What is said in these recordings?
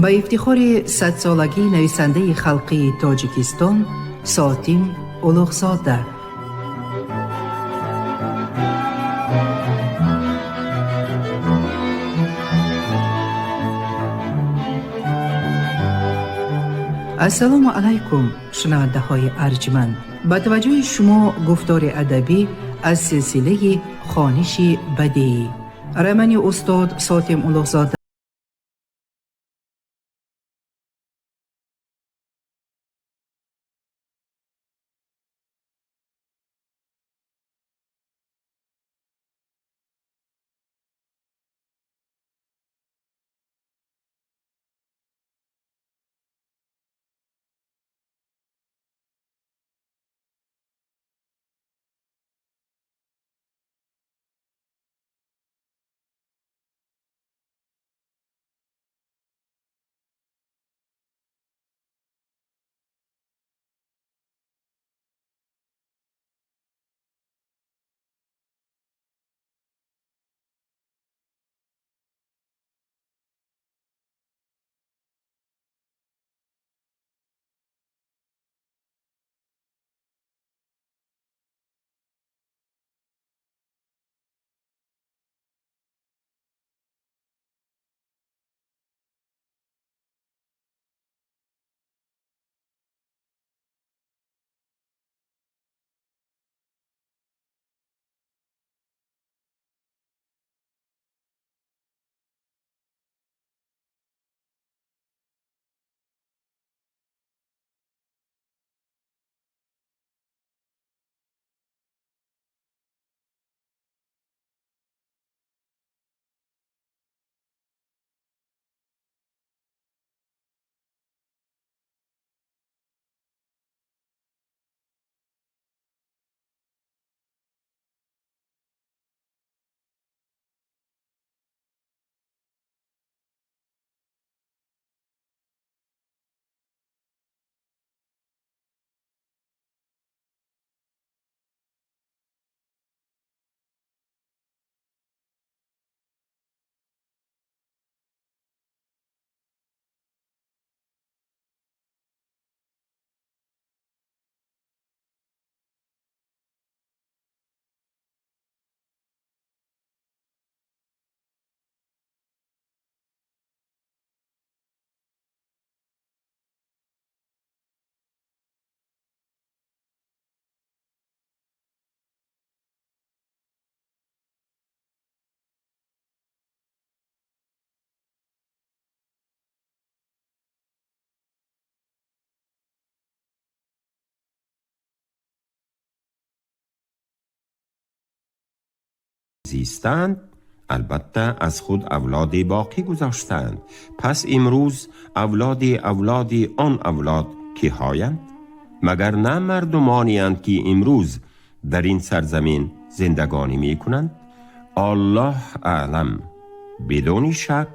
Ба ифтихори садсолагии нависандаи халқии Тоҷикистон Сотим Улуғзода. Ассалому алайкум, шунавандаҳои арҷманд. Ба таваҷҷӯҳи шумо гуфтори адабӣ аз силсилаи хониши бадеӣ. Романи устод Сотим Улуғзода زیستند، البته از خود اولادی باقی گذاشتند. پس امروز اولاد اولاد آن اولاد کی هایند؟ مگر نه مردمانی اند که امروز در این سرزمین زندگانی می کنند؟ الله اعلم. بدون شک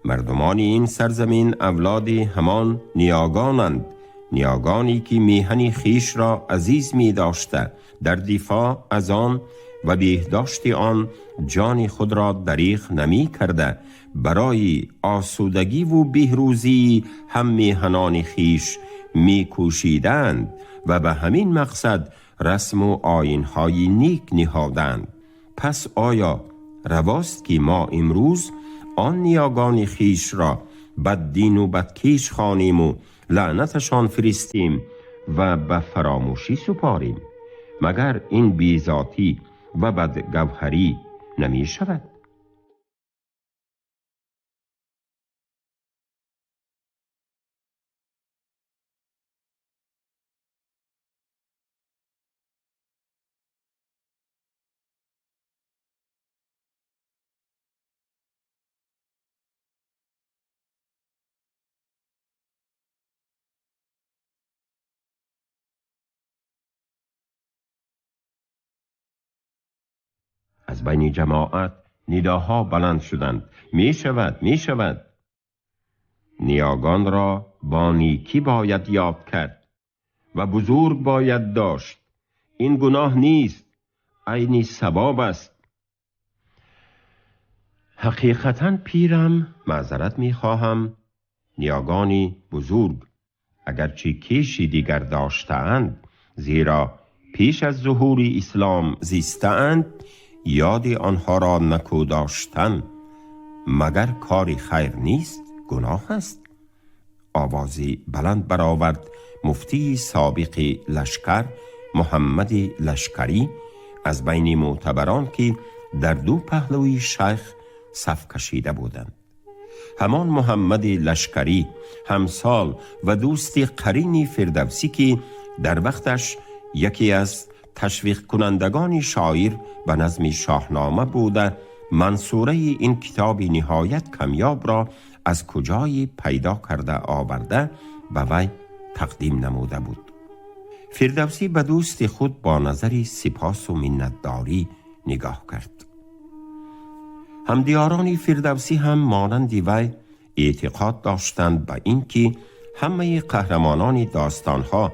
مردمان این سرزمین اولاد همان نیاگانند، نیاگانی که میهن خیش را عزیز می داشته، در دفاع از آن و بهداشت آن جان خود را دریغ نمی کرده، برای آسودگی و بهروزی هم میهنان خیش می کوشیدند و به همین مقصد رسم و آیین‌های نیک نهادند. پس آیا رواست که ما امروز آن نیاگان خیش را بددین و بدکیش خوانیم و لعنتشان فرستیم و به فراموشی سپاریم؟ مگر این بی‌ذاتی و بدگوهری نمی شود؟ از بین جماعت نداها بلند شدند: می شود، می شود. نیاگان را با نیکی باید یاد کرد و بزرگ باید داشت. این گناه نیست، عین ثواب است. حقیقتا پیرم، معذرت می خواهم، ниёгони бузург агарчи киши дигар доштаанд, зеро пеш аз зуҳури ислом зистаанд, ёди онҳоро накӯ доштан магар кори хайр нест, гуноҳ аст. Овози баланд баровард муфтии собиқи лашкар Муҳаммади Лашкарӣ аз байни мӯътабарон ки дар ду паҳлӯи шайх саф кашида буданд. Ҳамон Муҳаммади Лашкарӣ ҳамсол ва дӯсти қарини Фирдавсӣ ки дар вақташ яке аз ташвиқкунандагони шоир ба назми Шоҳнома буда, мансураи ин китоби ниҳоят камёбро аз куҷое пайдо карда оварда ба вай тақдим намуда буд. Фирдавсӣ ба дӯсти худ бо назари сипосу миннатдорӣ нигоҳ кард. Ҳамдиёрони Фирдавсӣ ҳам монанди вай эътиқод доштанд ба ин ки ҳамаи қаҳрамонони достонҳо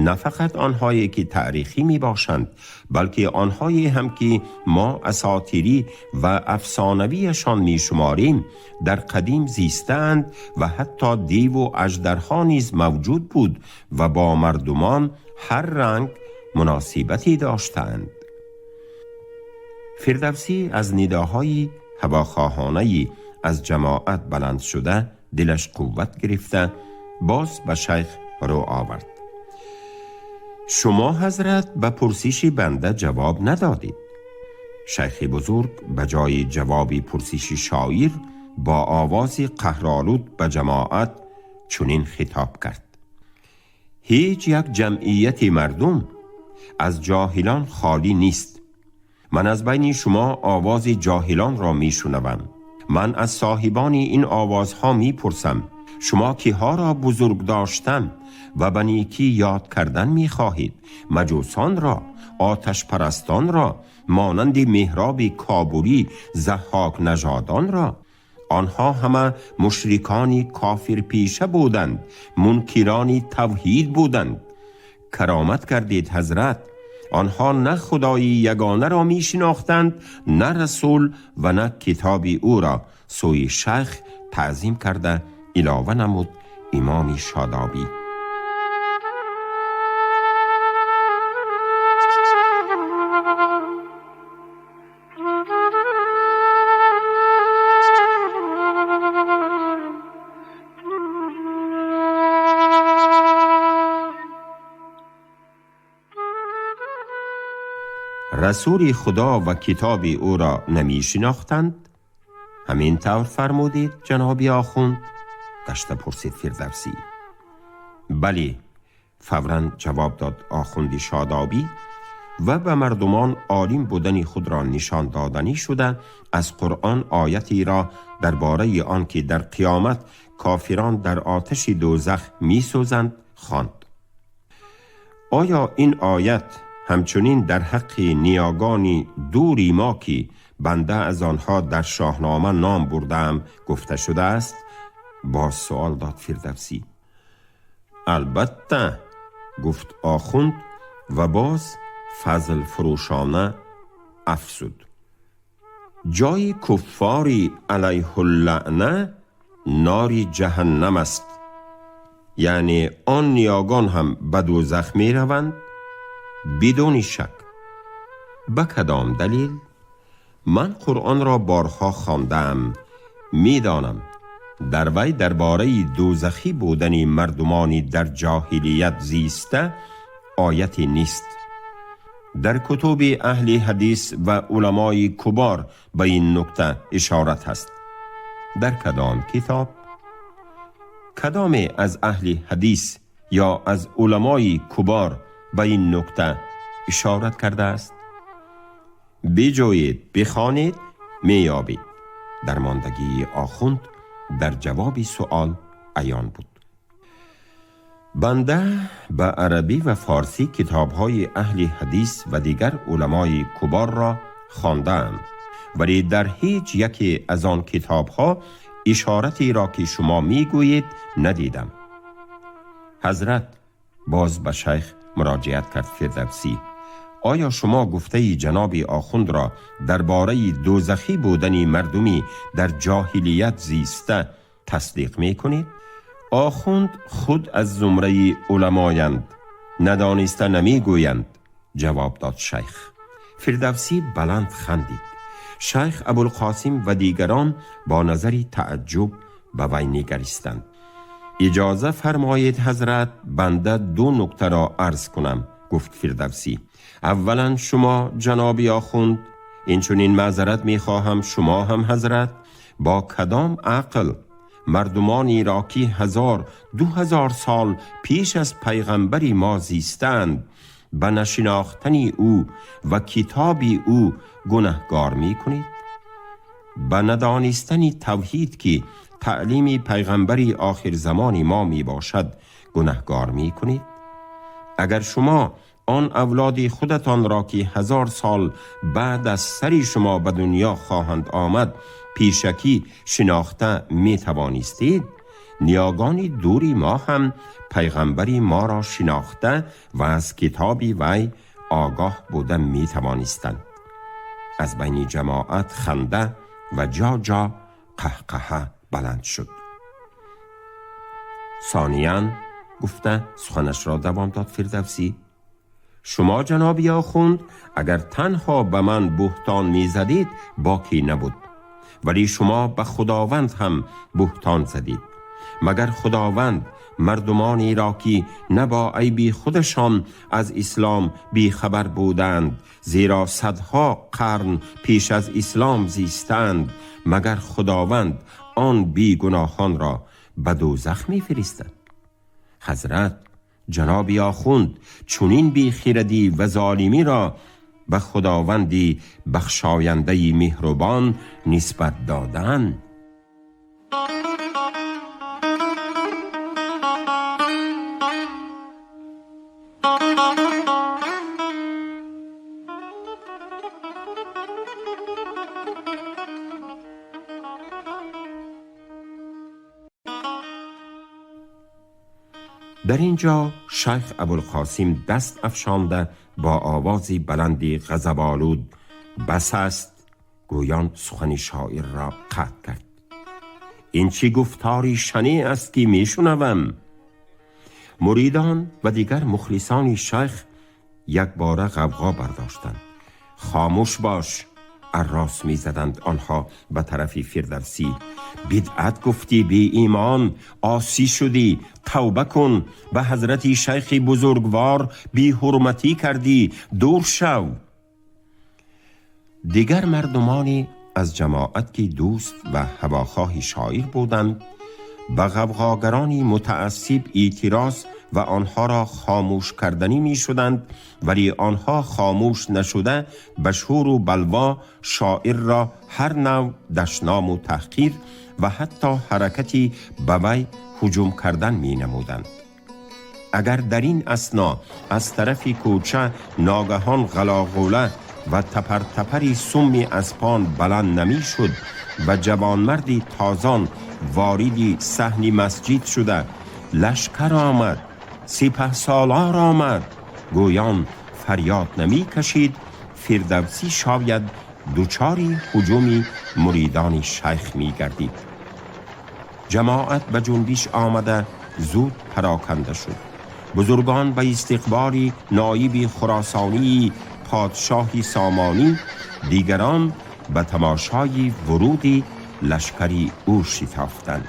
на фақат онҳое ки таърихӣ мебошанд, балки онҳое ҳам ки мо асотирӣ ва афсонавиашон мешуморем, дар қадим зистаанд ва ҳатто деву аждарҳо низ мавҷуд буд ва бо мардумон ҳар ранг муносибате доштаанд. Фирдавсӣ аз нидоҳои ҳавохоҳонаи аз ҷамоат баланд шуда дилаш қувват гирифта боз ба шайх рӯ овард. Шумо ҳазрат ба пурсиши банда ҷавоб надодед. Шайхи бузург ба ҷои ҷавоби пурсиши шоир бо овози қаҳролуд ба ҷамоат чунин хитоб кард: ҳеҷ як ҷамъияти мардум аз ҷоҳилон холӣ нест. Ман аз байни шумо овози ҷоҳилонро мешунавам. Ман аз соҳибони ин овозҳо мепурсам: шумо киҳоро бузург доштан ва ба некӣ ёд кардан мехоҳед? Маҷусонро, оташпарастонро, монанди меҳроби кобурӣ Заҳҳок нажодонро? Онҳо ҳама мушрикони кофирпеша буданд, мункирони тавҳид буданд. Каромат кардед ҳазрат, онҳо на худои ягонаро мешинохтанд, на расул ва на китоби ӯро. Сӯи шайх таъзим карда илова намуд имоми шодобӣ. Расули худо ва китоби ӯро намешинохтанд? Ҳамин тавр фармудед, ҷаноби охунд? Гашта пурсид Фирдавсӣ. Бале, фавран ҷавоб дод охунди шодобӣ ва ба мардумон олим будани худро нишон доданӣ шуда аз Қуръон оятеро дар бораи он ки дар қиёмат кофирон дар оташи дӯзах месӯзанд хонд. Оё ин оят ҳамчунин дар ҳаққи ниёгони дури мо ки банда аз онҳо дар Шоҳнома ном бурдаам гуфта шудааст? Боз суол дод Фирдавсӣ. Албатта, гуфт охунд ва боз фазл фурӯшона афзуд: ҷои куффори алайҳуллаъна нори ҷаҳаннам аст. Яъне он ниёгон ҳам ба дӯзах мераванд? Бидуни шак. Ба кадом далел? Ман Қуръонро борҳо хондаам, медонам дар вай дар бораи дӯзахӣ будани мардумони дар ҷоҳилият зиста ояте нест. Дар кутуби аҳли ҳадис ва уламои кубор ба ин нукта ишорат ҳаст. Дар кадом китоб? Кадоме аз аҳли ҳадис ё аз уламои кубор ба ин нукта ишорат кардааст? Биҷӯед, бихонед, меёбед. Дармондагии охунд дар ҷавоби суол аён буд. Банда ба арабӣ ва форсӣ китобҳои аҳли ҳадис ва дигар уламои куборро хондаам, вале дар ҳеҷ яке аз он китобҳо ишоратеро ки шумо мегӯед надидам. Ҳазрат, боз ба шайх муроҷиат кард Фирдавсӣ, оё шумо гуфтаи ҷаноби охундро дар бораи дӯзахӣ будани мардумӣ дар ҷоҳилият зиста тасдиқ мекунед? آخوند خود از زمره علمایند، ندانسته نمیگویند، جواب داد شیخ. فردوسی بلند خندید. شیخ ابوالقاسم و دیگران با نظری تعجب به وی نگریستند. اجازه فرمایید حضرت، بنده دو نکته را عرض کنم، گفت فردوسی. اولا شما جناب آخوند، اینچنین معذرت میخواهم شما هم حضرت، با کدام عقل مردمانی را که 1000 2000 سال پیش از پیغمبری ما زیستند به نشناختن او و کتاب او گنهگار می کنید؟ به ندانستن توحید که تعلیم پیغمبری آخر زمان ما می باشد گنهگار می کنید؟ اگر شما آن اولاد خودتان را که 1000 سال بعد از سری شما به دنیا خواهند آمد پیشکی شناخته می توانستید، نیاگان دوری ما هم پیغمبری ما را شناخته و از کتاب وی آگاه بوده می توانستند. از بین جماعت خنده و جا جا قهقهه بلند شد. ثانیاً گفته سخنش را دوام داد فردوسی، شما جناب آخوند اگر تنها به من بهتان می زدید باکی نبود، ولی شما به خداوند هم بهتان زدید. مگر خداوند مردمانی را که نه با عیب خودشان از اسلام بی خبر بودند، زیرا صدها قرن پیش از اسلام زیستند، مگر خداوند آن بی گناهان را به دوزخ می فرستد؟ حضرت جناب آخوند چنین بی خیردی و ظالمی را به خداوندی بخشاینده مهربان نسبت دادن. در اینجا شیخ ابوالقاسم دست افشانده با آوازی بلندی غضب‌آلود بس است گویان سخن شاعر را قطع کرد. این چی گفتاری شنیع است که میشنوم؟ مریدان و دیگر مخلصان شیخ یک باره غوغا برداشتند. خاموش باش، عراس می زدند آنها به طرف فردوسی. بدعت گفتی بی ایمان، عاصی شدی، توبه کن، به حضرت شیخ بزرگوار بی حرمتی کردی، دور شو. دیگر مردمانی از جماعت که دوست و هواخواه شاعر بودند به غوغاگرانی متعصب اعتراض و آنها را خاموش کردنی می شدند، ولی آنها خاموش نشده به شور و بلوا شاعر را هر نوع دشنام و تحقیر و حتی حرکتی به وی هجوم کردن می نمودند. اگر در این اثنا از طرف کوچه ناگهان غلاغوله و تپر تپری سمی اسپان بلند نمی شد و جوانمردی تازان واردی صحن مسجد شده لشکر آمد، سپه سالار آمد، گویان فریاد نمی کشید، فردوسی شاید دچار هجوم مریدان شیخ می گردید. جماعت به جنبش آمده زود پراکنده شد. بزرگان به استقبال نایب خراسانی پادشاهی سامانی، دیگران به تماشای ورود لشکری او شتافتند.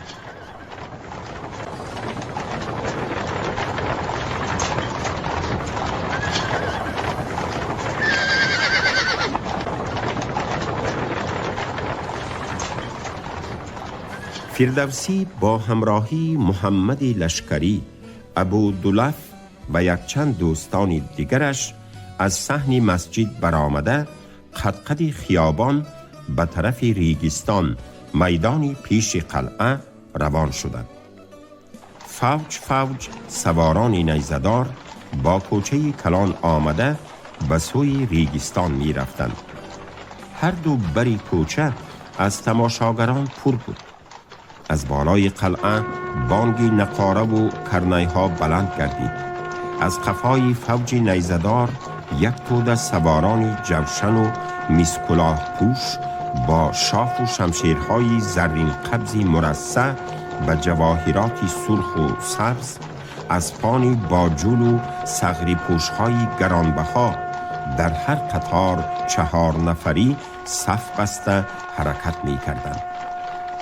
فردوسی با همراهی محمد لشکری، ابو دولف و یک چند دوستان دیگرش از صحن مسجد برآمده قدقد خیابان به طرف ریگستان میدان پیش قلعه روان شدند. فوج فوج سواران نیزه‌دار با کوچه کلان آمده به سوی ریگستان می رفتند. هر دو بری کوچه از تماشاگران پر بود. از بالای قلعه بانگ نقاره و کرنی‌ها بلند گردید. از قفای فوج نیزه‌دار یک توده سواران جوشن و میسکلاه پوش با شاف و شمشیرهای زرین قبض مرصع به جواهرات سرخ و سبز، اسپانی باجول و صغری پوش‌های گرانبها در هر قطار 4 نفری صف بسته حرکت می کردند.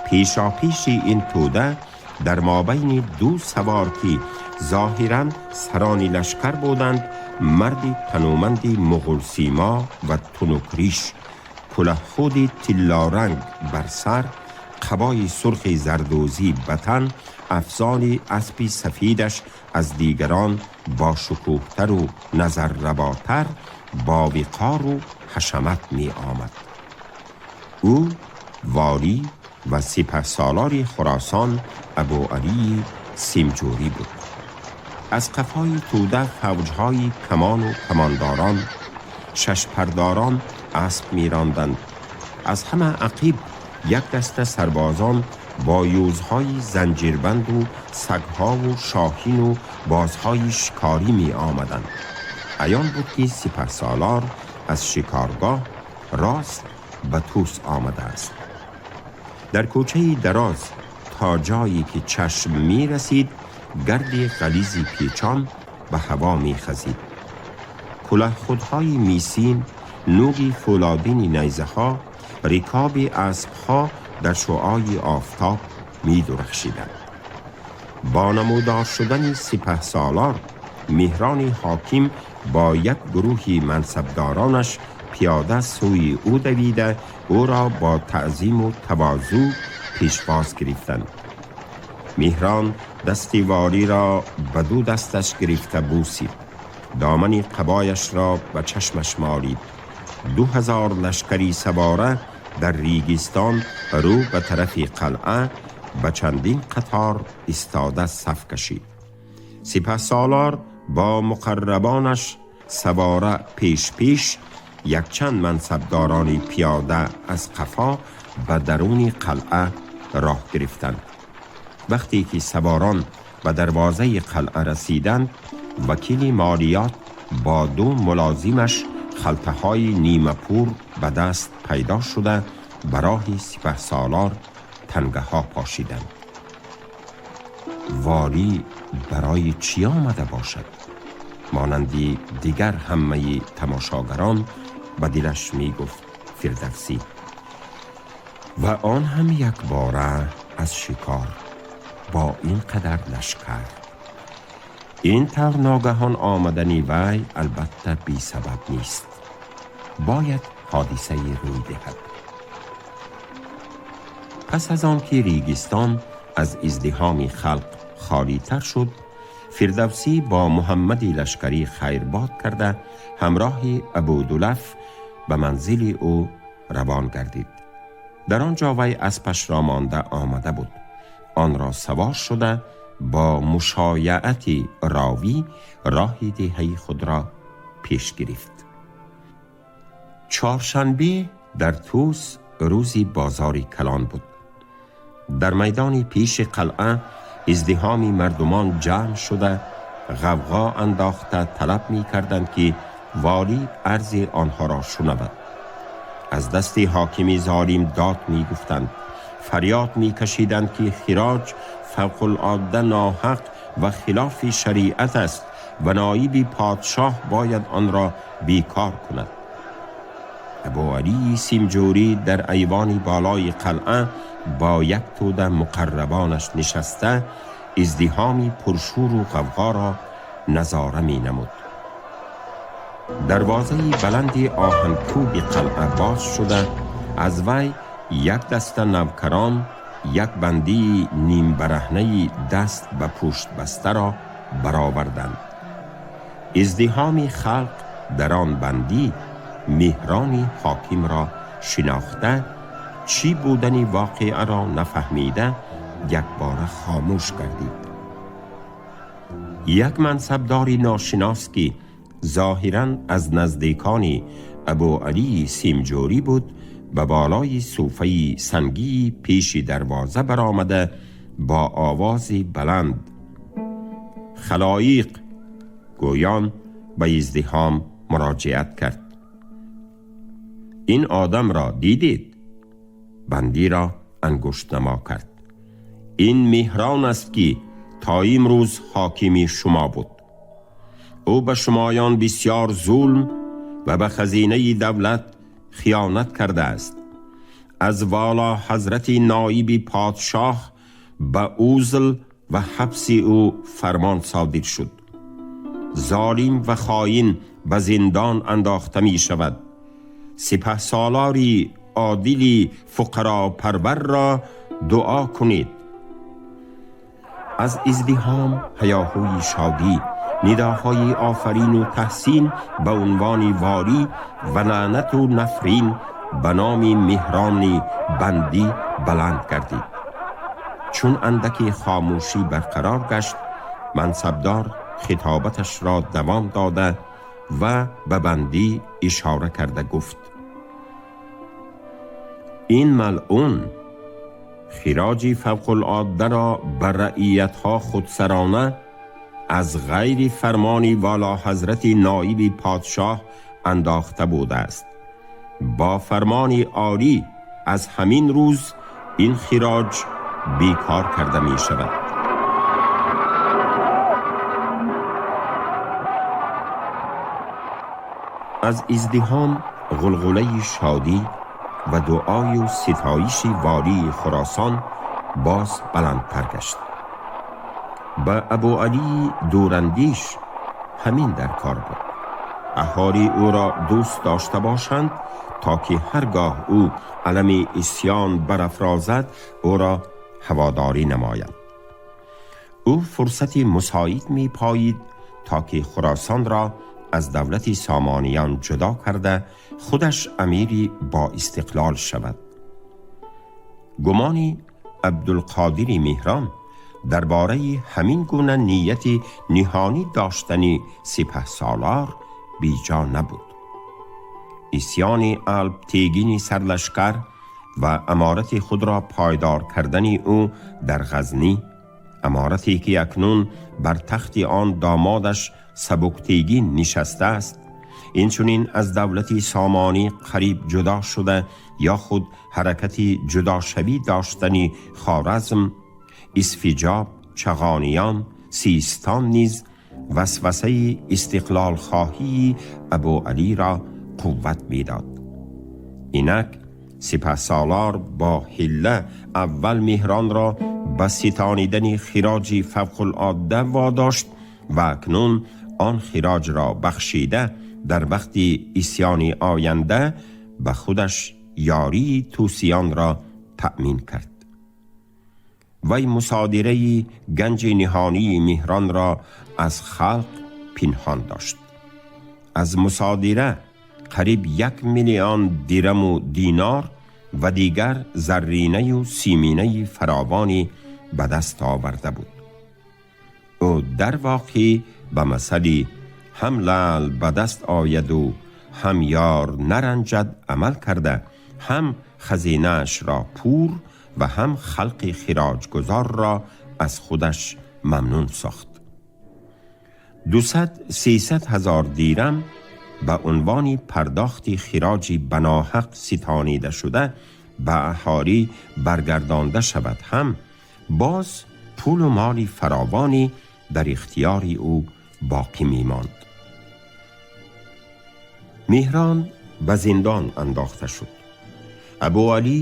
پیشاپیش این توده در مابین 2 سوار که ظاهراً سران لشکر بودند، مردی تنومند مغول سیما و تنکریش، کلاه خود طلا رنگ بر سر، قبای سرخ زردوزی به تن، افزان اسبی سفیدش از دیگران با شکوهتر و نظر رباتر، با وقار و حشمت می آمد. او والی و سپه سالار خراسان ابو علی سیمجوری بود. از قفای توده فوجهای کمان و کمانداران، 6 پرداران اسب می راندند. از همه عقیب یک دسته سربازان با یوزهای زنجیربند و سگها و شاهین و بازهای شکاری می آمدند. عیان بود که سپه سالار از شکارگاه راست به توس آمده است. در کوچه دراز تا جایی که چشم می رسید گرد غلیظ پیچان به هوا می خزید. کلاه خودهای میسین، نوگ فولادین نیزه ها، رکاب اسبها در شعاع آفتاب می درخشیدند. با نمودار شدن سپه سالار، مهران حاکم با یک گروهی منصبدارانش پیاده سوی او دویده او را با تعظیم و تواضع پیشواز گرفتند. مهران دست والی را به 2 دستش گرفته بوسید، دامن قبایش را به چشمش مالید. 2000 لشکری سواره در ریگستان رو به طرف قلعه به چندین قطار ایستاده صف کشید. سپه سالار با مقربانش سواره پیش پیش، یک چند منصبداران پیاده از قفا به درون قلعه راه گرفتند. وقتی که سواران به دروازه قلعه رسیدند، وکیل مالیات با 2 ملازمش خلطه های نیمه پور به دست پیدا شده براه سپه سالار تنگه ها پاشیدند. والی برای چی آمده باشد؟ مانند دیگر همه تماشاگران به دلش می گفت فردوسی، و آن هم یک باره از شکار با این قدر لشکر. این طور ناگهان آمدن وی البته بی سبب نیست، باید حادثه روی دهد. پس از آن که ریگستان از ازدحام خلق خالی تر شد، فردوسی با محمد لشکری خیرباد کرده همراه ابودلف به منزل او روان گردید. در آنجا وی اسپش را مانده آمده بود. آن را سوار شده با مشایعت راوی راه دهه خود را پیش گرفت. چهارشنبه در توس روزی بازاری کلان بود. در میدان پیش قلعه ازدحام مردمان جمع شده غوغا انداخته طلب می کردند که والی عرض آنها را شنود. از دست حاکم ظالم داد می گفتند، فریاد می کشیدند که خراج فوق العاده ناحق و خلاف شریعت است و نایب پادشاه باید آن را بیکار کند. ابو علی سیمجوری در ایوان بالای قلعه با یک توده مقربانش نشسته ازدحامی پرشور و غوغا را نظاره می نمود. دروازه بلند آهنکوب قلعه باز شده از وی یک دسته نوکران یک بندی نیم برهنه دست به پشت بسته را برآوردند. ازدحام خلق در آن بندی مهران حاکم را شناخته، چی بودن واقعه را نفهمیده یک بار خاموش گردید. یک منصبدار ناشناس که ظاهراً از نزدیکان ابو علی سیمجوری بود به بالای صوفه سنگی پیش دروازه برآمده با آواز بلند خلایق گویان به ازدحام مراجعت کرد. این آدم را دیدید؟ بندی را انگشت نما کرد. ин Меҳрон аст, ки то имрӯз ҳокими шумо буд. Ӯ ба шумоён бисёр зулм ва ба хазинаи давлат хиёнат кардааст. Аз вола ҳазрати ноиби подшоҳ ба узл ва ҳабси ӯ фармон содир шуд. Золим ва хоин ба зиндон андохта ми шавад. Сипаҳсолори одили фуқаропарварро дуо кунед. Аз издиҳом, ҳаёҳӯи шодӣ, нидоҳои офарину таҳсин ба унвони ворӣ ва лаънату нафрин ба номи Меҳрони бандӣ баланд гардид. Чун андаки хомӯшӣ барқарор гашт, мансабдор хитобаташро давом дода ва ба бандӣ ишора карда гуфт: ин малъун хироҷи фавқулоддаро ба раиятҳо худсарона аз ғайри фармони вола ҳазрати ноиби подшоҳ андохта будааст. Бо фармони олӣ аз ҳамин рӯз ин хироҷ бекор карда ми шавад. Аз издиҳом, ғулғулаи шодӣ ва дуою ситоиши волии Хуросон боз баландтар гашт. Ба Абуалии дурандеш ҳамин дар кор буд. Аҳолӣ ӯро дӯст дошта бошанд, то ки ҳаргоҳ ӯ алами исьён барафрозад, ӯро ҳаводорӣ намояд. Ӯ фурсати мусоид мепоид, то ки Хуросонро аз давлати Сомониён ҷудо карда, худаш амири бо истиқлол шавад. Гумони Абдулқодири Меҳрон дар бораи ҳамин гуна нияти ниҳонӣ доштани сипаҳсолор беҷо набуд. Исьёни Алптегини сарлашкар ва аморати худро пойдор кардани ӯ дар Ғазнӣ, аморате ки акнун бар тахти он домодаш Сабуктегин нишастааст, инчунин аз давлати Сомонӣ қариб ҷудо шуда ё худ ҳаракати ҷудошавӣ доштани Хоразм, Исфиҷоб, Чағониён, Систон низ васвасаи истиқлолхоҳии Абуалиро қувват медод. Инак сипаҳсолор бо ҳилла аввал Меҳронро ба ситонидани хироҷи фавқулодда водошт ва акнун он хироҷро бахшида, дар вақти исьёни оянда ба худаш ёрии тӯсиёнро таъмин кард. Вай мусодираи ганҷи ниҳонии Меҳронро аз халқ пинҳон дошт. Аз мусодира қариб 1 миллион дираму динор ва дигар зарринаю симинаи фаровонӣ ба даст оварда буд. Ӯ дар воқеъ ба масали ҳам лаъл ба даст ояду ҳам ёр наранҷад амал карда, ҳам хазинаашро пур ва ҳам халқи хироҷгузорро аз худаш мамнун сохт. 200-300 ҳазор дирам ба унвони пардохти хироҷи ба ноҳақ ситонида шуда ба аҳолӣ баргардонда шавад ҳам, боз пулу моли фаровонӣ дар ихтиёри ӯ боқӣ мемонд. Меҳрон ба зиндон андохта шуд. Абуалӣ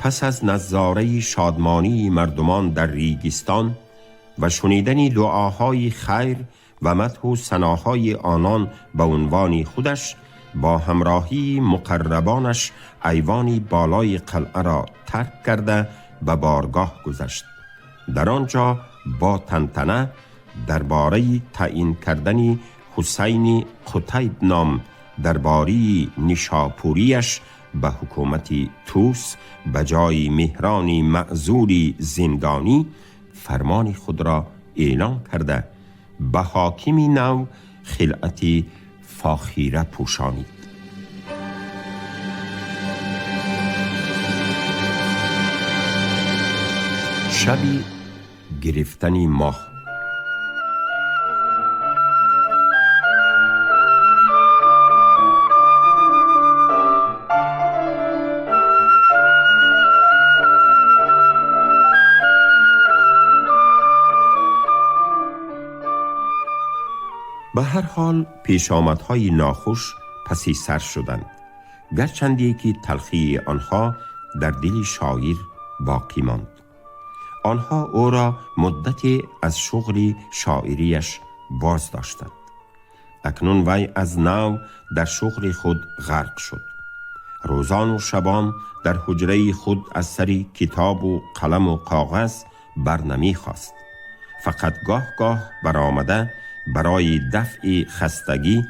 пас аз назораи шодмонии мардумон дар регистон ва шунидани дуоҳои хайр ва мадҳу саноҳои онон ба унвони худаш, бо ҳамроҳии муқаррабонаш айвони болои қалъаро тарк карда, ба боргоҳ гузашт. Дар он ҷо бо тантана дар бораи таъин кардани Ҳусайни Қутайб ном дарбории нишопурияш ба ҳукумати Тӯс ба ҷои Меҳрони маъзули зиндонӣ фармони худро эълон карда, ба ҳокими нав хилъати фохира пӯшонид. Шаби гирифтани моҳ. هر حال پیشامدهای ناخوش پسی سر شدند، گرچندی که تلخی آنها در دل شاعر باقی ماند. آنها او را مدتی از شغل شاعریش باز داشتند. اکنون وی از نو در شغل خود غرق شد. روزان و شبان در حجره خود از سر کتاب و قلم و کاغذ بر نمی خواست. فقط گاه گاه برآمده برای دفع خستگی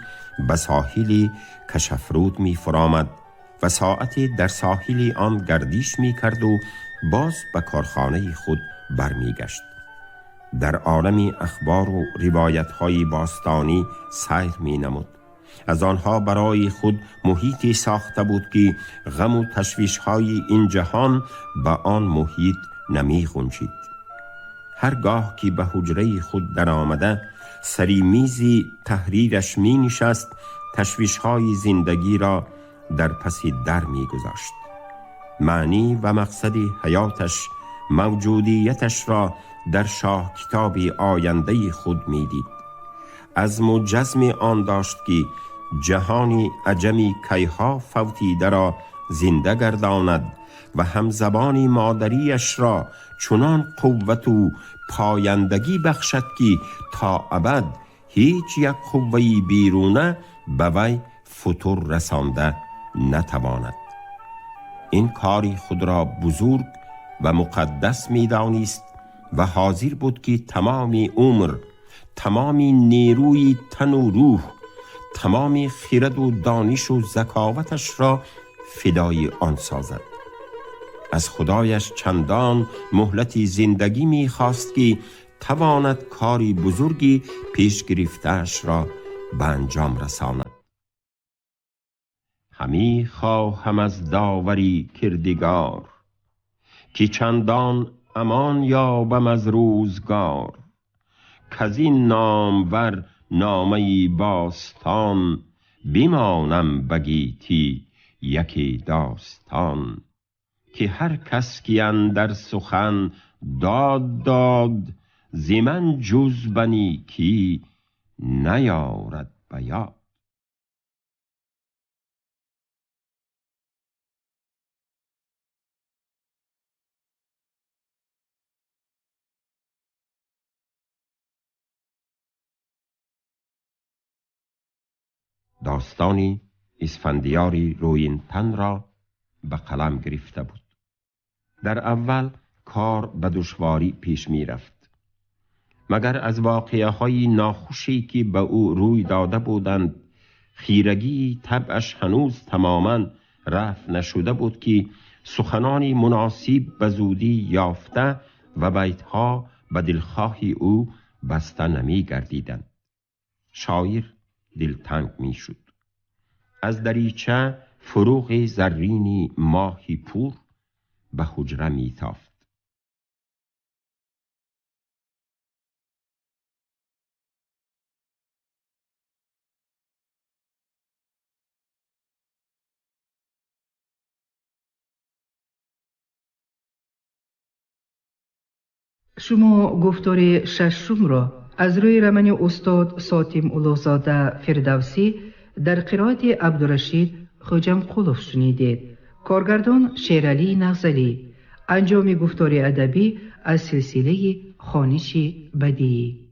به ساحل کشفرود می فرامد و ساعتی در ساحل آن گردش می کرد و باز به کارخانه خود برمی گشت. در عالم اخبار و روایت های باستانی سیر می نمود. از آنها برای خود محیطی ساخته بود که غم و تشویش های این جهان به آن محیط نمی غنچید. هرگاه که به حجره خود در آمده سری میزی تحریرش می نشست، تشویش های زندگی را در پس در می گذاشت. معنی و مقصد حیاتش، موجودیتش را در شاه کتاب آینده خود می دید. عزم و جزم آن داشت که جهانی عجمی کیها فوتیده را زنده گرداند و هم زبان مادریش را چنان قوت و پایندگی بخشد که تا ابد هیچ یک قوه بیرونه به وی فتور رسانده نتواند. این کاری خود را بزرگ و مقدس می دانست و حاضر بود که تمام عمر، تمام نیروی تن و روح، تمام خرد و دانش و ذکاوتش را فدای آن سازد. از خدایش چندان مهلت زندگی می خواست که تواند کاری بزرگی پیش گرفته‌اش را به انجام رساند. همی خواهم از داوری کردگار، که چندان امان یابم از روزگار، کزین نامور نامه باستان، بمانم به گیتی یکی داستان. که هر کس که اندر سخن داد داد، ز من جز به نیکی نیارد به یاد. داستانی اسفندیاری رویینتن را به قلم گرفته بود. در اول کار به دشواری پیش می رفت، مگر از واقعه های ناخوشی که به او روی داده بودند خیرگی طبعش هنوز تماما رفع نشده بود که سخنانی مناسب به زودی یافته و بیتها به دلخواه او بسته نمی گردیدند. شاعر دلتنگ می شد. از دریچه فروغ زرین ماهی پور به حجره می تافت. Шумо гуфтори шашумро аз рӯи романи устод Сотим Улуғзода Фирдавсӣ дар қироати Абдурашид Хоҷамқулов шунидед. Коргардон Шералӣ Нағзалӣ. Анҷоми гуфтори адабӣ аз силсилаи хониши бадиӣ.